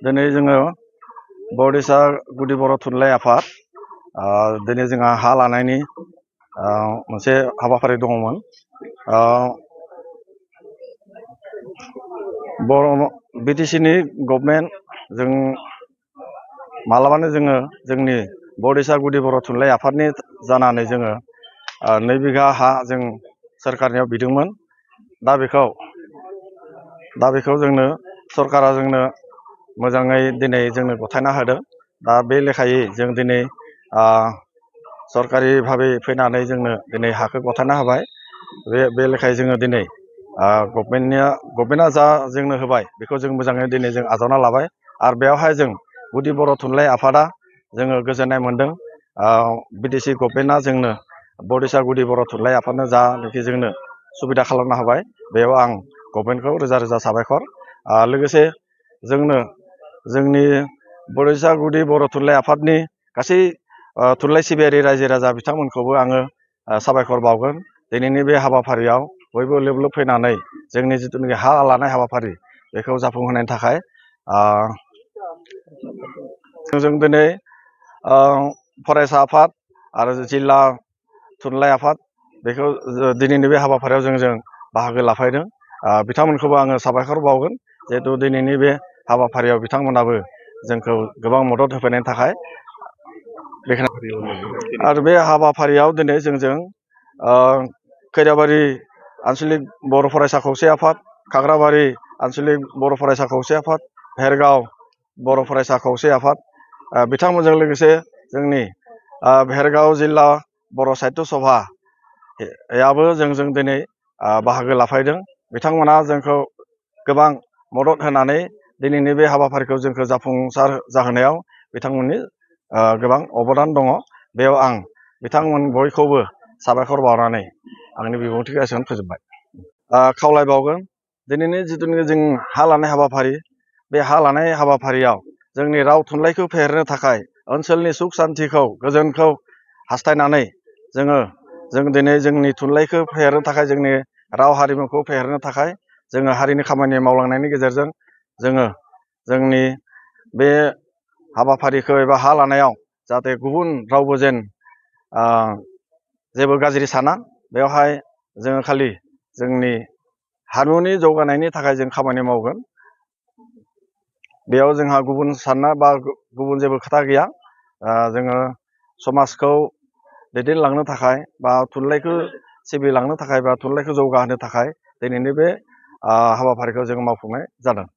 दिनै जोङो बड'सा गुदि बर' थुनलाइ आफाद दिनै जोंहा हा लानायनि मोनसे हाबाफारि दङमोन। बर' बिटिसिनि गभर्नमेन्ट जों मालाबानो जोङो जोंनि बड'सा गुदि बर' थुनलाइ आफादनि जानानै जोङो 2 बिघा हा जों सोरखारनियाव बिदोंमोन। दा बेखौ जोंनो सरकारा जोंनो मोजाङै दिनै जोंनो गथायना होदों। दा बे लेखायै जों दिनै सरकारि भाबै फैनानै जोंनो दिनै हाखौ गथायना होबाय। बे लेखायै जोङो दिनै गभर्नमेन्टआ जा जोंनो होबाय बेखौ जों मोजाङै दिनै जों आजावना लाबाय। आरो बेयावहाय जों गुदि बर' थुनलाइ आफादा जोङो गोजोननाय मोनदों। बिटिसि गभर्नमेन्टआ जोंनो बड'सा गुदि बर' थुनलाइ आफादनो जानाखि जोंनो सुबिदा खालामना होबाय, बेयाव आं गभर्नमेन्टखौ रोजा रोजा साबायखर। लोगोसे जोंनो जोंनि बड'सा गुदि बर' थुनलाइ आफादनि गासै थुनलाइ सिबियारि रायजो राजा बिथांमोनखौबो आङो साबायखर बावगोन। दिनैनि बे हाबाफारियाव बयबो लोब लोब फैनानै जोंनि जिथुनाखि हा लानाय हाबाफारि बेखौ जाफुंहोनायनि थाखाय जों दिनै फरायसा आफाद आरो जिल्ला थुनलाइ आफाद बेखौ दिनैनि बे हाबाफारियाव जों बाहागो लाफैदों। बिथांमोनखौबो आङो साबायखर बावगोन, जिहेतु दिनैनि बे हाबाफारियाव बिथांमोनाबो जोंखौ गोबां मदद होफैनायनि थाखाय। आरो बे हाबाफारियाव दिनै जोंजों खैराबारि आन्सलिक बर' फरायसा खौसे आफाद, खाग्राबारि आन्सलिक बर' फरायसा खौसे आफाद, भेरगाव बर' फरायसा खौसे आफाद, बिथांमोनजों लोगोसे जोंनि भेरगाव जिल्ला बर' साहित्य सभायाबो जोंजों दिनै बाहागो लाफैदों। बिथांमोना जोंखौ गोबां मदद होनानै दिनैनि बे हाबाफारिखौ जोंखौ जाफुंसार जाहोनायाव बिथांमोननि गोबां अबदान दङ। बेयाव आं बिथांमोन बयखौबो साबायखर बावनानै आंनि बिबुंथिखौ एसेयावनो फोजोबबाय। खावलायबावगोन, दिनैनि जिथुनाखि जों हा लानाय हाबाफारि, बे हा लानाय हाबाफारियाव जोंनि राव थुनलाइखौ फेहेरनो थाखाय, ओनसोलनि सुख सान्तिखौ गोजोनखौ हास्थायनानै जों दिनै जोंनि थुनलाइखौ फेहेरनो थाखाय, जोंनि राव हारिमुखौ फेहेरनो थाखाय जोङो हारिनि खामानि मावलांनायनि गेजेरजों जोङो जोंनि बे हाबाफारिखौ एबा हा लानायाव जाहाथे गुबुन रावबो जेबो गाज्रि साना, बेवहाय जोङो खालि जोंनि हारिमुनि जौगानायनि थाखाय जों खामानि मावगोन। बेयाव जोंहा गुबुन सानना बा गुबुन जेबो खोथा गैया। जोङो समाजखौ दैदेनलांनो थाखाय बा थुनलाइखौ सिबिलांनो थाखाय बा थुनलाइखौ जौगाहोनो थाखाय दिनैनि बे हाबाफारिखौ जों मावफुंनाय जादों।